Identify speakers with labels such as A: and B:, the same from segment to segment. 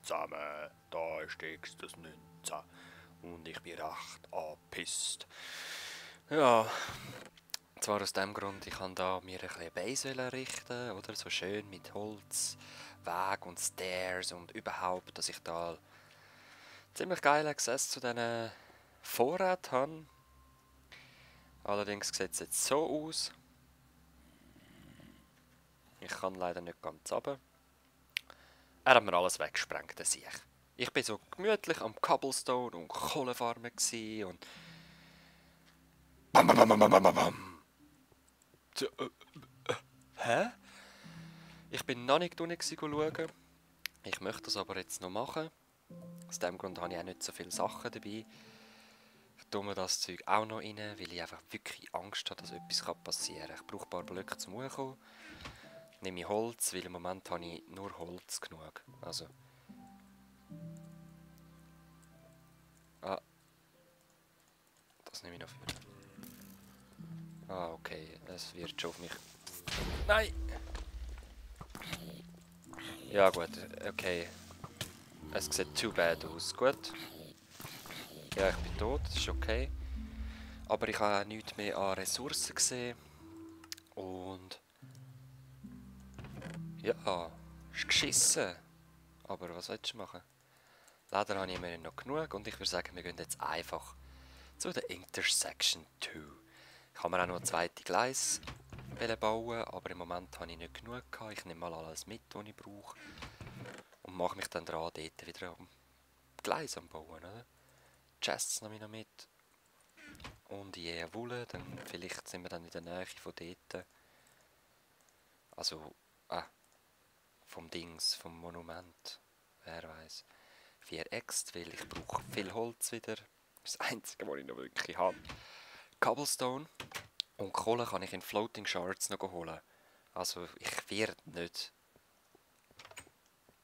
A: zusammen, da ist das 19 und ich bin recht angepisst. Ja, zwar aus dem Grund, ich kann da mir ein bisschen Base errichten, oder so schön mit Holz, Weg und Stairs und überhaupt, dass ich da ziemlich geil Access zu diesen Vorräten habe. Allerdings sieht es jetzt so aus. Ich kann leider nicht ganz runter. Er hat mir alles weggesprengt, der Sieg. Ich bin so gemütlich am Cobblestone und Kohlefarmen und... Bam, bam, bam, bam, bam, bam, bam. Hä? Ich bin noch nicht unten schauen. Ich möchte das aber jetzt noch machen. Aus dem Grund habe ich auch nicht so viele Sachen dabei. Ich tue mir das Zeug auch noch rein, weil ich einfach wirklich Angst habe, dass etwas passieren kann. Ich brauche ein paar Blöcke zum Hochkommen. Nehme ich Holz, weil im Moment habe ich nur Holz genug. Also... Ah. Das nehme ich noch für. Ah, okay. Es wird schon auf mich... Nein! Ja gut, okay. Es sieht too bad aus. Gut. Ja, ich bin tot, das ist okay. Aber ich habe auch nichts mehr an Ressourcen gesehen. Und... Ja, ist geschissen. Aber was willst du machen? Leider habe ich immerhin noch genug und ich würde sagen, wir gehen jetzt einfach zu der Intersection 2. Ich habe mir auch noch ein zweites Gleis bauen, aber im Moment habe ich nicht genug gehabt. Ich nehme mal alles mit, was ich brauche. Und mache mich dann dran, dort wieder am Gleis am Bauen, oder? Chests nehme ich noch mit. Und je Wolle, dann vielleicht sind wir dann in der Nähe von dort. Also, vom Dings, vom Monument. Wer weiß. 4 Äxte, weil ich brauche viel Holz wieder. Das ist das Einzige, was ich noch wirklich habe. Cobblestone. Und Kohle kann ich in Floating Shards noch holen. Also ich werde nicht...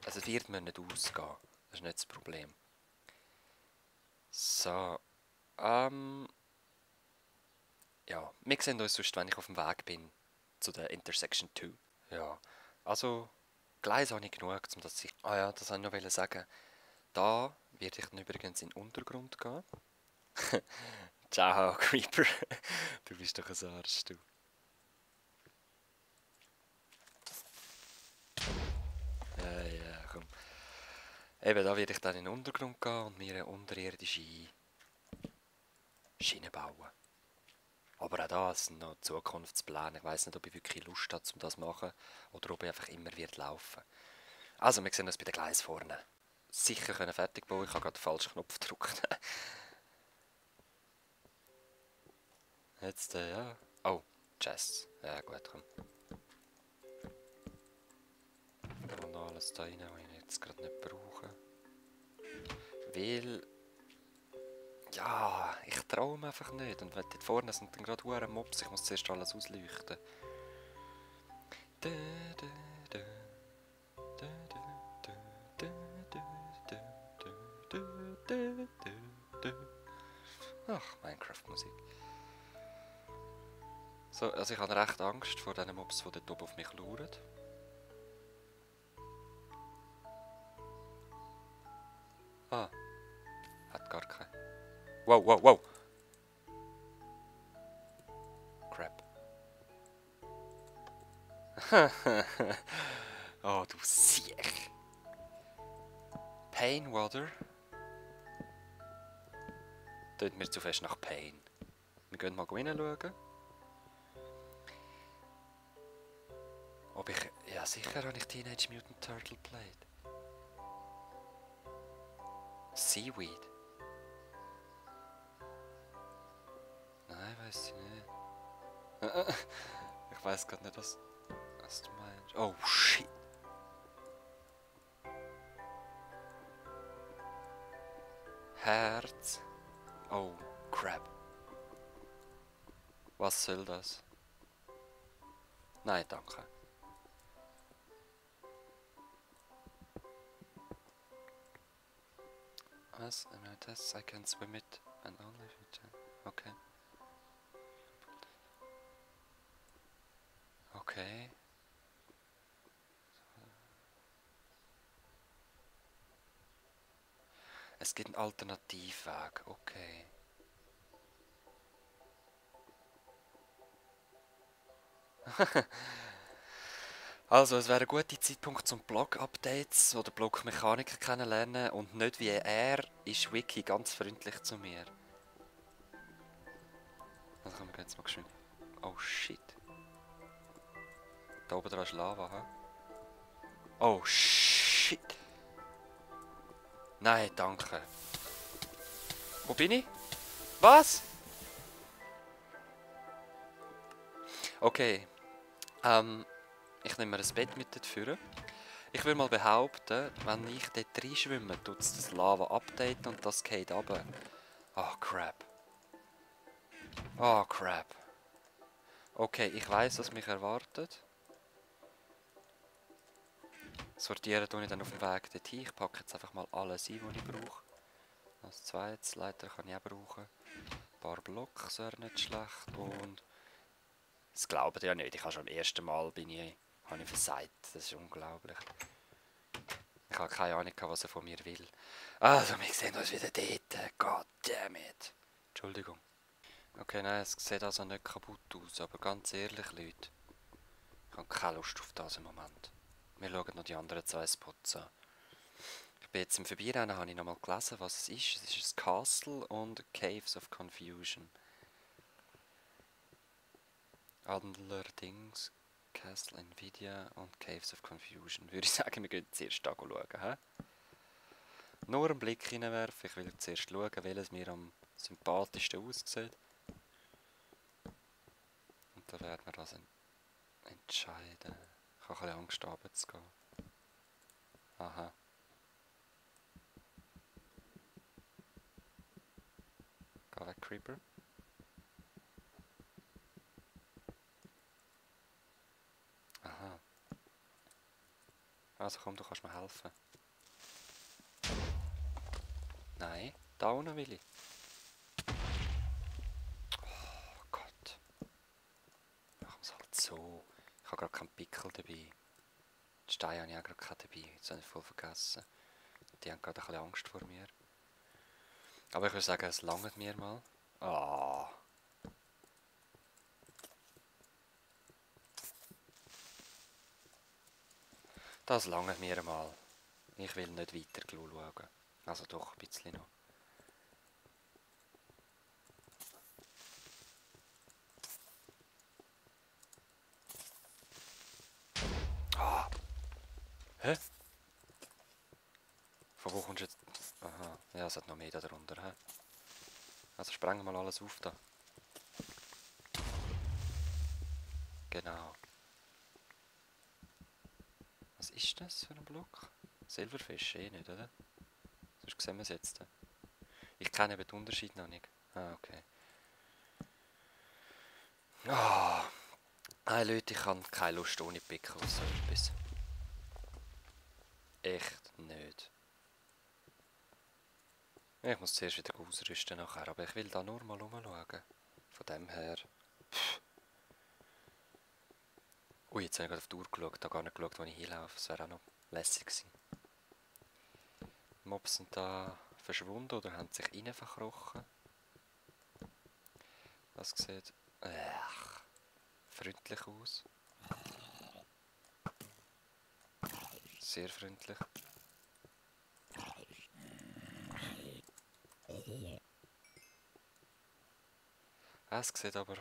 A: Also es wird mir nicht ausgehen. Das ist nicht das Problem. So. Ja, wir sehen uns sonst, wenn ich auf dem Weg bin zu der Intersection 2. Ja, also Gleis habe ich genug, um das ich... Ah ja, das wollte ich noch sagen. Da werde ich dann übrigens in den Untergrund gehen. Ciao, Creeper. Du bist doch ein Arsch, du. Ja, komm. Eben, da werde ich dann in den Untergrund gehen und mir eine unterirdische Schiene bauen. Aber auch das sind noch Zukunftspläne. Ich weiss nicht, ob ich wirklich Lust habe, um das zu machen oder ob ich einfach immer wird laufen. Also, wir sehen uns bei den Gleis vorne. Sicher können fertig bauen, ich habe gerade den falschen Knopf gedrückt. Jetzt, ja. Oh, Chests. Ja, gut, komm. Und noch alles da rein, was ich jetzt gerade nicht brauche. Weil... Ja, ich traue mir einfach nicht. Und wenn dort vorne sind dann gerade hure Mobs, ich muss zuerst alles ausleuchten. Ach, Minecraft-Musik. So, also ich habe recht Angst vor diesen Mobs, die dort oben auf mich lauern. Ah, hat gar keinen. Wow, wow, wow! Crap. Oh, du Siech! Pain Water. Tut mir zu fest nach Pain. Wir gehen mal reinschauen. Ob ich... Ja, sicher habe ich Teenage Mutant Turtle Plate. Seaweed. Nein, weiß ich nicht. Ich weiß gerade nicht, was du meinst. Oh, shit. Herz. Oh, crap. Was soll das? Nein, danke. Was? Das? I can swim it and only if you can. Okay. Okay. Es gibt einen Alternativweg, okay. Also, es wäre ein guter Zeitpunkt zum Blog-Updates oder Blog-Mechaniker kennenlernen und nicht wie er ist Wiki ganz freundlich zu mir. Also kommen wir jetzt mal geschwind. Oh shit. Da oben dran ist Lava, hä? Oh shit. Nein, danke. Wo bin ich? Was? Okay. Ich nehme mir ein Bett mit dort führen. Ich würde mal behaupten, wenn ich dort reinschwimme, tut es das Lava updaten und das geht runter. Oh crap. Oh crap. Okay, ich weiss, was mich erwartet. Sortieren tue ich dann auf dem Weg dorthin. Ich packe jetzt einfach mal alles ein, was ich brauche. Als zweites, Leiter kann ich auch brauchen. Ein paar Blocks wäre nicht schlecht. Und das glaubt ihr ja nicht. Ich habe schon am ersten Mal habe ich versagt. Das ist unglaublich. Ich habe keine Ahnung, was er von mir will. Also, wir sehen uns wieder dort. God damn it. Entschuldigung. Okay, nein, es sieht also nicht kaputt aus. Aber ganz ehrlich, Leute. Ich habe keine Lust auf das im Moment. Wir schauen noch die anderen zwei Spots an. Ich bin jetzt im Vorbeirennen, habe ich nochmal gelesen, was es ist. Es ist ein Castle und Caves of Confusion. Allerdings Castle Nvidia und Caves of Confusion. Würde ich sagen, wir gehen zuerst da schauen. He? Nur einen Blick hineinwerfen. Ich will zuerst schauen, welches mir am sympathischsten aussieht. Und dann werden wir das entscheiden. Ich habe ein bisschen Angst, runterzugehen. Aha. Geh weg, Creeper. Aha. Also komm, du kannst mir helfen. Nein, da unten will ich. Oh Gott. Machen wir es halt so. Ich habe gerade keinen Pickel dabei. Die Steine habe ich auch gerade keinen dabei. Das habe ich voll vergessen. Die haben gerade ein bisschen Angst vor mir. Aber ich würde sagen, es langt mir mal. Ah. Das langt mir mal. Ich will nicht weiter schauen. Also doch, ein bisschen noch. Ah. Hä? Von wo kommst du jetzt? Aha, ja, es hat noch mehr da drunter. He? Also sprengen wir mal alles auf da. Genau. Was ist das für ein Block? Silberfisch, eh nicht, oder? Sonst sehen wir es jetzt. Ich kenne eben den Unterschied noch nicht. Ah, okay. Ah. Nein, Leute, ich habe keine Lust ohne Pickel oder so etwas. Echt nicht. Ich muss zuerst wieder ausrüsten nachher, aber ich will da nur mal rumschauen. Von dem her. Pff. Ui, jetzt habe ich gerade auf die Uhr geschaut, da gar nicht geschaut, wo ich hinlaufe. Das wäre auch noch lässig gewesen. Mobs sind da verschwunden oder haben sich rein verkrochen. Das sieht freundlich aus. Sehr freundlich. Es sieht aber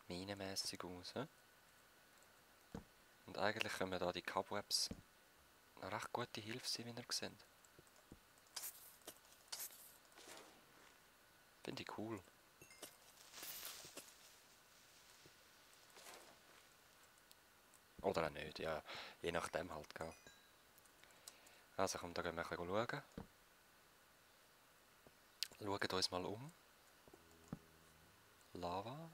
A: minenmässig aus. He? Und eigentlich können da die Cobwebs eine recht gute Hilfe sein, wie ihr seht. Finde ich cool. Oder auch nicht, ja. Je nachdem halt, gell. Also komm, da gehen wir ein bisschen schauen. Schauen uns mal um. Lava.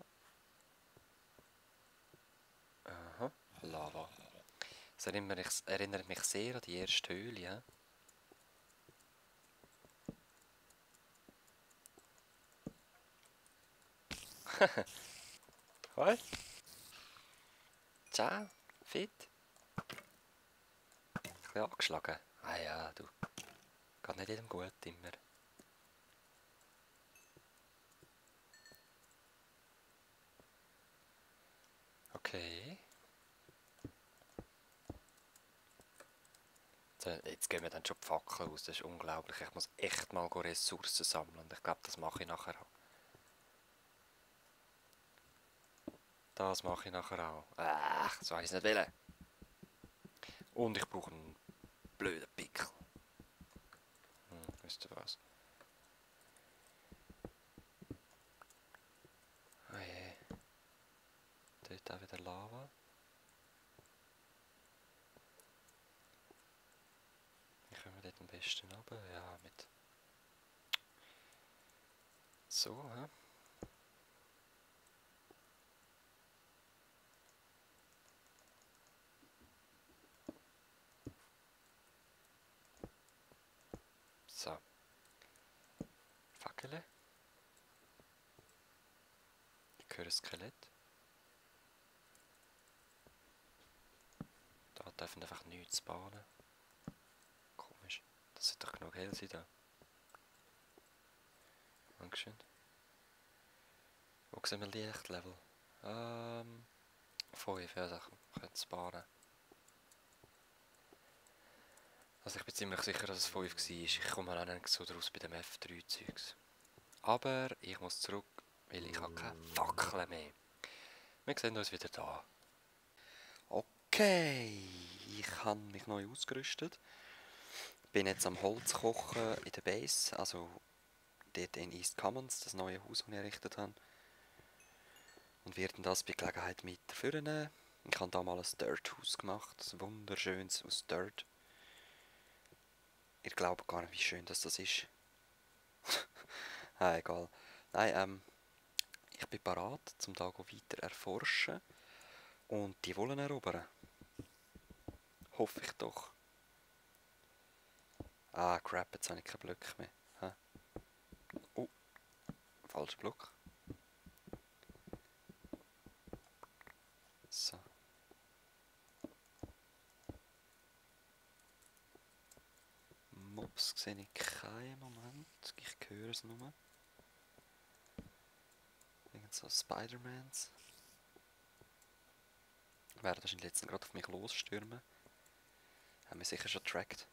A: Aha, Lava. Das erinnert mich sehr an die erste Höhle. Ja? Hoi. Ciao, fit. Ein bisschen angeschlagen. Ah ja, du. Geht nicht jedem gut immer. Okay. So, jetzt gehen wir dann schon die Fackeln aus, das ist unglaublich. Ich muss echt mal Ressourcen sammeln und ich glaube, das mache ich nachher auch. Das mache ich nachher auch. So habe ich es nicht wollen. Und ich brauche einen blöden Pickel. Wisst ihr was? Oh je. Dort auch wieder Lava. Wie können wir dort am besten runter? Ja, mit... So, hä? So. Fackel. Ich höre ein Skelett. Da dürfen einfach nichts bahnen. Komisch. Das sollte doch genug hell sein da. Dankeschön. Wo sehen wir Lichtlevel? 5, ja, Sachen. Können es bahnen. Also ich bin ziemlich sicher, dass es 5 war. Ich komme auch nicht so draus bei dem F3-Zeugs. Aber ich muss zurück, weil ich habe keine Fackel mehr. Wir sehen uns wieder da. Okay, ich habe mich neu ausgerüstet. Bin jetzt am Holz kochen in der Base, also dort in East Commons, das neue Haus, das ich errichtet habe. Und werde das bei Gelegenheit mit nehmen. Ich habe da mal ein Dirt-Haus gemacht, ein wunderschönes aus Dirt. Ihr glaubt gar nicht, wie schön das ist. Egal. Nein, ich bin bereit, zum Tag weiter erforschen und die Wollen erobern. Hoffe ich doch. Crap, jetzt habe ich keinen Block mehr. Oh, falscher Block. So. Mobs sehe ich keinen Moment. Ich höre es nur. Irgend so Spider-Mans. Werden wahrscheinlich jetzt gerade auf mich losstürmen. Haben wir sicher schon getrackt.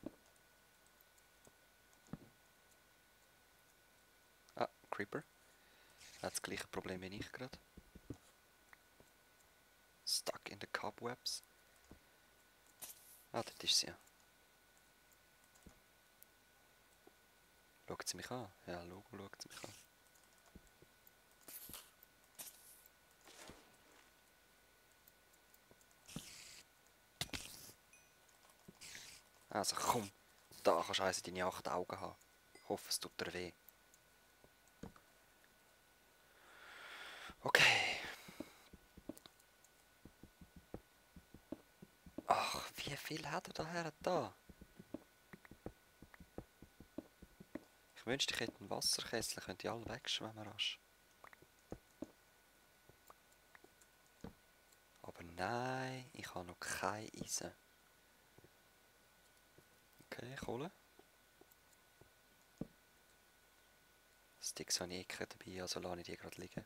A: Creeper. Hat das gleiche Problem wie ich gerade. Stuck in the cobwebs. Dort ist sie ja. Schaut sie mich an? Ja, Logo schaut sie mich an. Also komm, da kannst du eins in deine 8 Augen haben. Ich hoffe, es tut dir weh. Okay. Ach, wie viel hat er daher da? Ich wünschte, ich hätte einen Wasserkessel, könnte ich alle wegschwimmen rasch. Aber nein, ich habe noch kein Eisen. Okay, Kohle. Sticks habe ich eh dabei, also lasse ich die gerade liegen.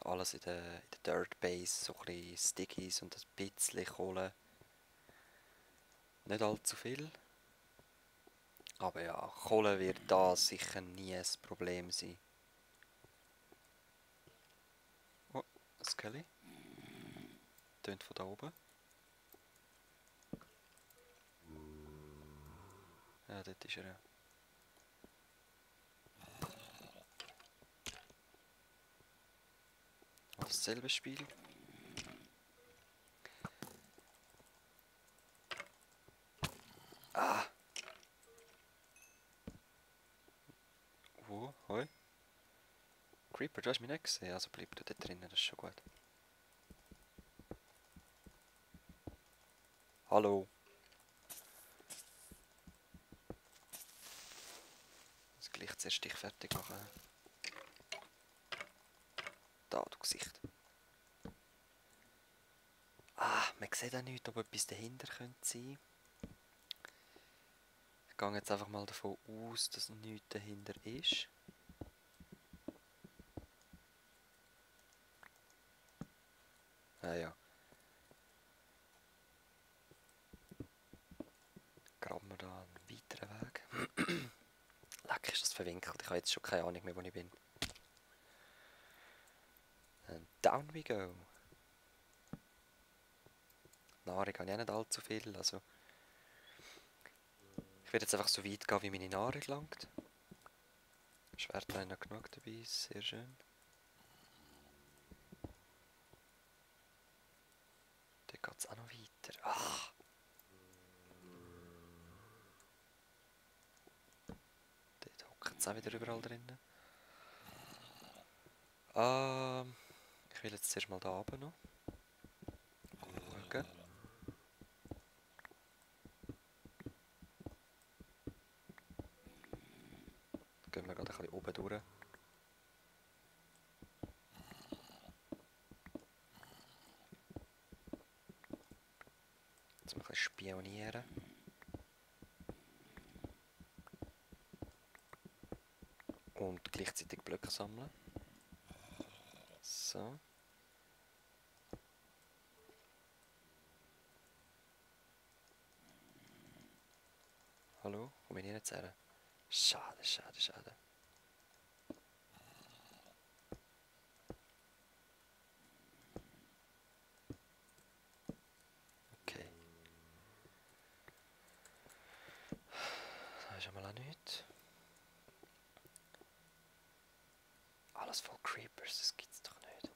A: Alles in der Dirt Base, so ein bisschen Stickies und ein bisschen Kohle. Nicht allzu viel. Aber ja, Kohle wird da sicher nie ein Problem sein. Oh, ein Skelly. Tönt von da oben. Ja, dort ist er ja. Dasselbe Spiel. Wo? Hoi? Creeper, du hast mich nicht gesehen, also bleib du da drinnen, das ist schon gut. Hallo. Jetzt gleich zuerst dich fertig machen. Da, du Gesicht. Man sieht auch nicht, ob etwas dahinter könnte sein. gehe jetzt einfach mal davon aus, dass nichts dahinter ist. Ah ja. Graben wir da einen weiteren Weg. Leck, ist das verwinkelt. Ich habe jetzt schon keine Ahnung mehr, wo ich bin. And down we go. Nahrung habe ich auch nicht allzu viel, also... Ich werde jetzt einfach so weit gehen, wie meine Nahrung langt. Schwert habe ich noch genug dabei, sehr schön. Dort geht es auch noch weiter. Ach! Dort hockt es auch wieder überall drinnen. Ich will jetzt zuerst mal da oben noch. Schauen. Gehen wir gerade ein bisschen oben durch. Jetzt mal ein bisschen spionieren. Und gleichzeitig Blöcke sammeln. So. Hallo? Komme ich nicht jetzt her? Schade, schade, schade. Okay. Da ist einmal auch nichts. Alles voll Creepers, das gibt's doch nicht.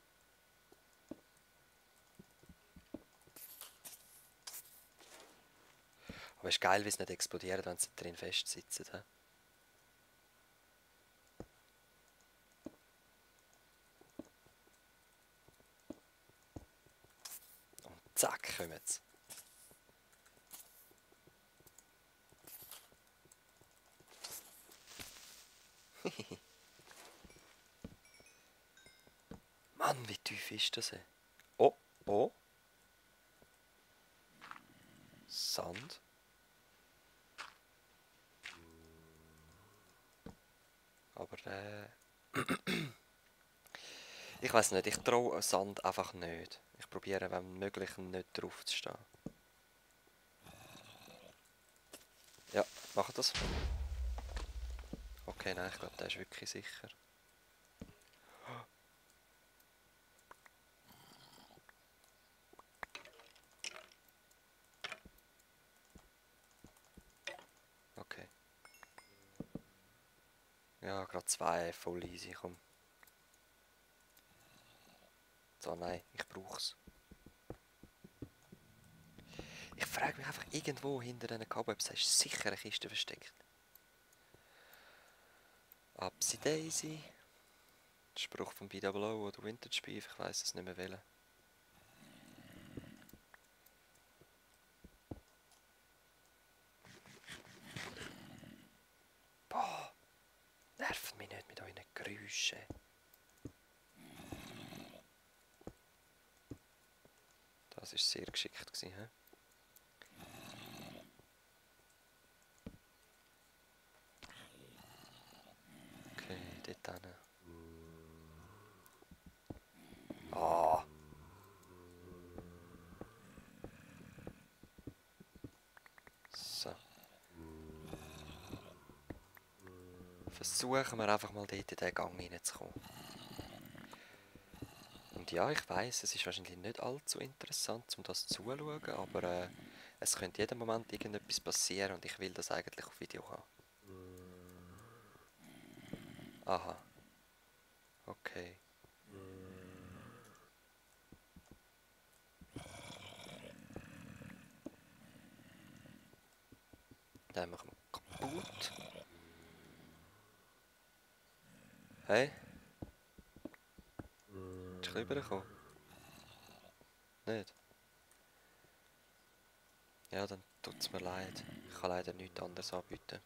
A: Aber es ist geil, wie es nicht explodiert, wenn sie drin festsitzen. He? Und zack, kommen sie. Mann, wie tief ist das? Oh, oh. Sand. Aber ich weiß nicht, ich traue Sand einfach nicht. Ich probiere, wenn möglich, nicht drauf zu stehen. Ja, mach das. Okay, nein, ich glaube, der ist wirklich sicher. Okay. Ja, gerade zwei, voll easy, komm. So, nein, ich brauch's. Ich frage mich einfach irgendwo hinter diesen Cobwebs, da ist sicher eine Kiste versteckt. Upsi Daisy. Spruch von BWO oder Vintage Beef, ich weiss es nicht mehr wählen. Boah, nervt mich nicht mit euren Geräuschen. Das war sehr geschickt gewesen, he? Okay, dort hin. Ah! So. Versuchen wir einfach mal dort in den Gang reinzukommen. Und ja, ich weiss, es ist wahrscheinlich nicht allzu interessant, um das zuzuschauen, aber es könnte jeden Moment irgendetwas passieren und ich will das eigentlich auf Video haben. Aha. Okay. Dann machen wir kaputt. Hey? Ist du rübergekommen? Nicht? Ja, dann tut's mir leid. Ich kann leider nichts anderes anbieten.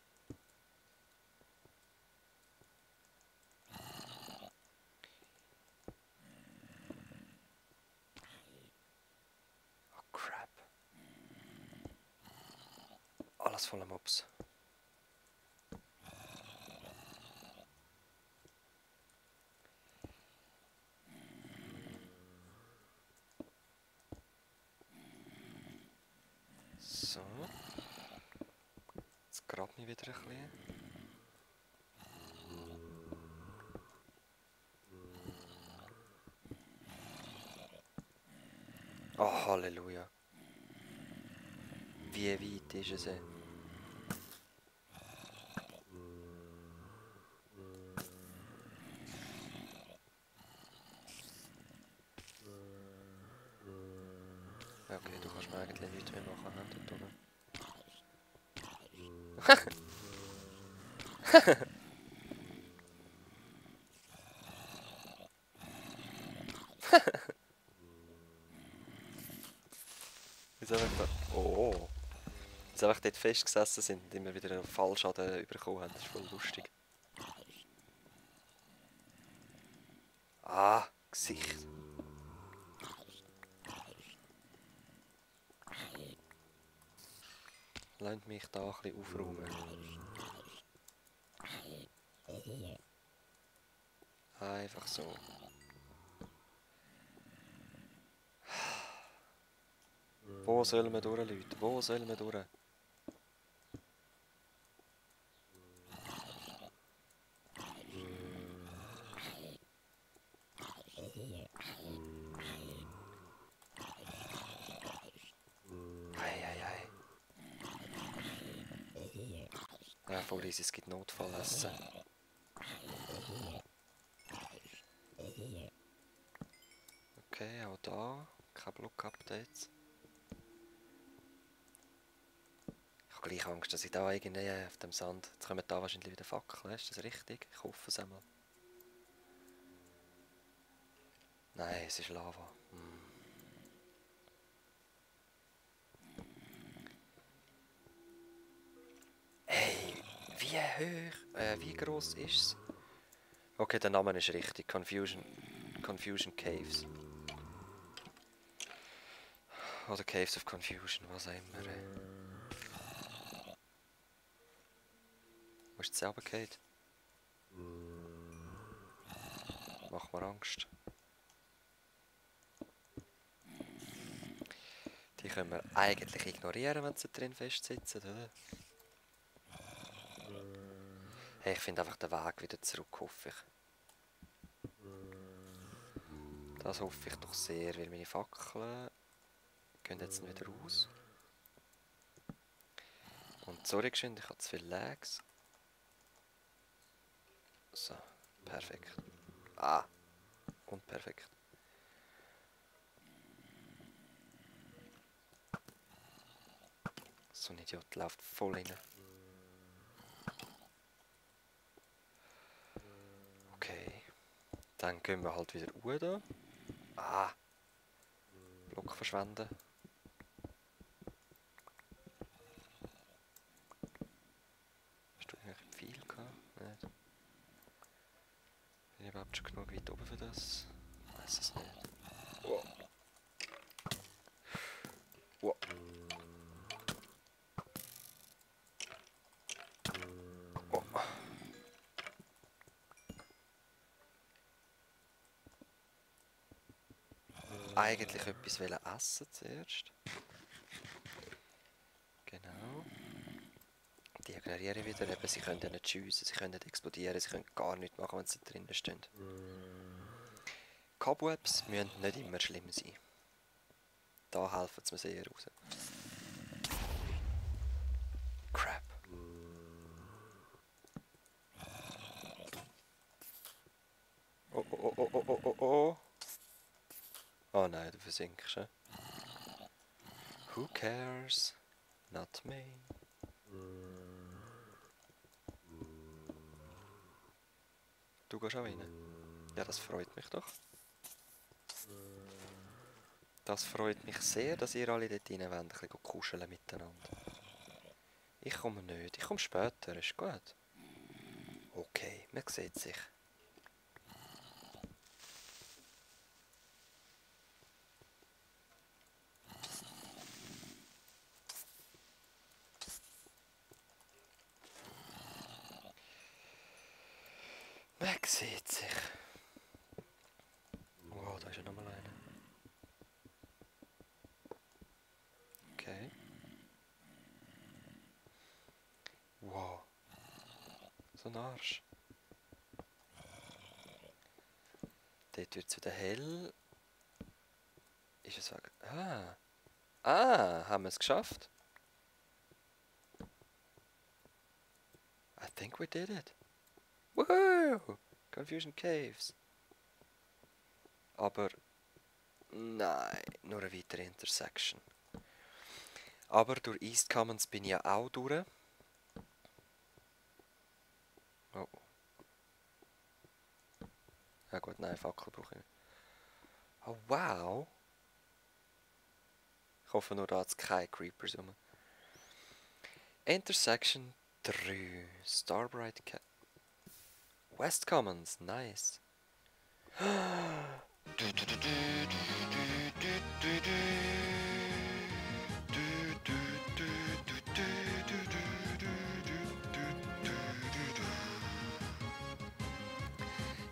A: Oh crap. Alles voller Mobs. mich wieder ein bisschen. Oh, Halleluja. Wie weit ist es? Okay, du kannst mir eigentlich nichts mehr machen, dort oben. Jetzt einfach da. Oh. Jetzt einfach dort festgesessen sind und immer wieder einen Fallschaden bekommen haben. Das ist voll lustig. Ah, Gesicht. Lasst mich da ein bisschen aufräumen. Einfach so. Wo sollen wir durch, Leute? Wo sollen wir durch? Ei. Ja, voll easy, es gibt Notfallessen. Okay, auch da. Kein Block-Updates. Ich habe gleich Angst, dass ich da irgendwie auf dem Sand... Jetzt kommen da wahrscheinlich wieder Fackeln, ist das richtig? Ich hoffe es einmal. Nein, es ist Lava. Hey, wie hoch, wie groß ist es? Okay, der Name ist richtig. Confusion Caves. Oder Caves of Confusion, was auch immer. Wo ist es runtergefallen? Macht mir Angst. Die können wir eigentlich ignorieren, wenn sie drin festsitzen, oder? Hey, ich finde einfach den Weg wieder zurück, hoffe ich. Das hoffe ich doch sehr, weil meine Fackeln gehen jetzt wieder raus. Und sorry geschwind, ich habe zu viele Lags. So, perfekt. Ah, und perfekt. So ein Idiot läuft voll rein. Okay. Dann gehen wir halt wieder hoch da. Ah. Block verschwenden. Hast du eigentlich viel gehabt? Nicht? Bin ich überhaupt schon genug weit oben für das? Ich weiß es nicht. Wow. Wow. Oh. Eigentlich etwas essen zuerst. Genau. Die ignoriere ich wieder. Eben, sie können nicht schiessen, sie können nicht explodieren, sie können gar nichts machen, wenn sie drinnen stehen. Cobwebs müssen nicht immer schlimm sein. Da helfen sie mir sehr raus. Crap. Oh. Oh nein, du versinkst. Who cares? Not me. Du gehst auch rein? Ja, das freut mich doch. Das freut mich sehr, dass ihr alle dort rein wollt, ein bisschen kuscheln miteinander. Ich komme nicht, ich komme später, ist gut. Okay, man sieht sich. Man sieht sich. Wow, da ist ja nochmal einer. Okay. Wow. ein Arsch. Dort wird es wieder hell. Ist es weg? Haben wir es geschafft? I think we did it. Woohoo! Confusion Caves. Aber nein, nur eine weitere Intersection. Aber durch East Commons bin ich ja auch durch. Oh. Ja gut, nein, Fackel brauche ich nicht. Oh wow! Ich hoffe nur, da hat es keine Creepers rum. Intersection 3. Starbright Cat. West Commons, nice.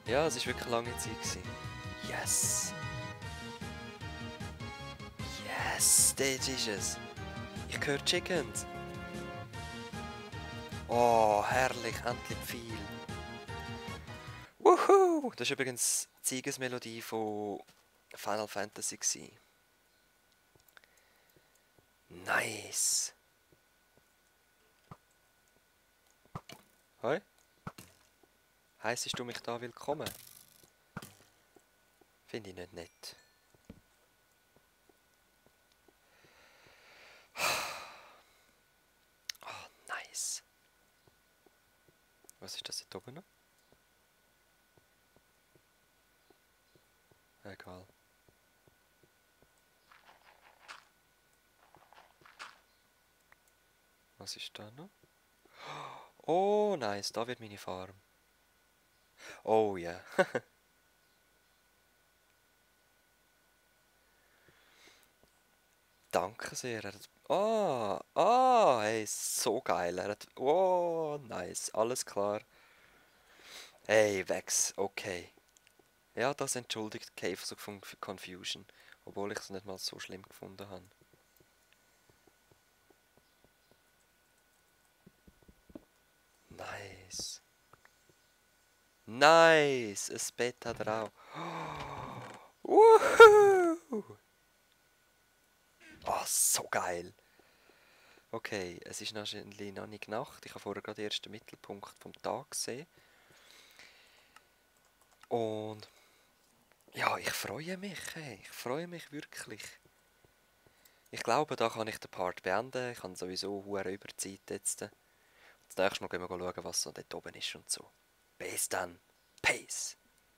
A: Ja, es war wirklich lange Zeit. Yes! Yes, dort ist es. Ich höre Chickens. Oh, herrlich, endlich viel. Woohoo! Das war übrigens die Siegesmelodie von Final Fantasy. Nice! Hoi? Heissest du mich da willkommen? Finde ich nicht nett. Oh, nice. Was ist das hier oben noch? Egal. Was ist da noch? Oh, nice. Da wird meine Farm. Oh ja. Yeah. Danke sehr. Hey, so geil. Oh, nice. Alles klar. Hey, Vex, okay. Ja, das entschuldigt Caves of Confusion. Obwohl ich es nicht mal so schlimm gefunden habe. Nice. Nice! Ein Bett hat er auch. Woohoo! Oh, so geil. Okay, es ist wahrscheinlich noch nicht Nacht. Ich habe vorher gerade den ersten Mittelpunkt vom Tag gesehen. Und ja, ich freue mich. Hey. Ich freue mich wirklich. Ich glaube, da kann ich den Part beenden. Ich habe sowieso hure Überzeit jetzt. Das nächste Mal gehen wir schauen, was so dort oben ist und so. Bis dann. Peace.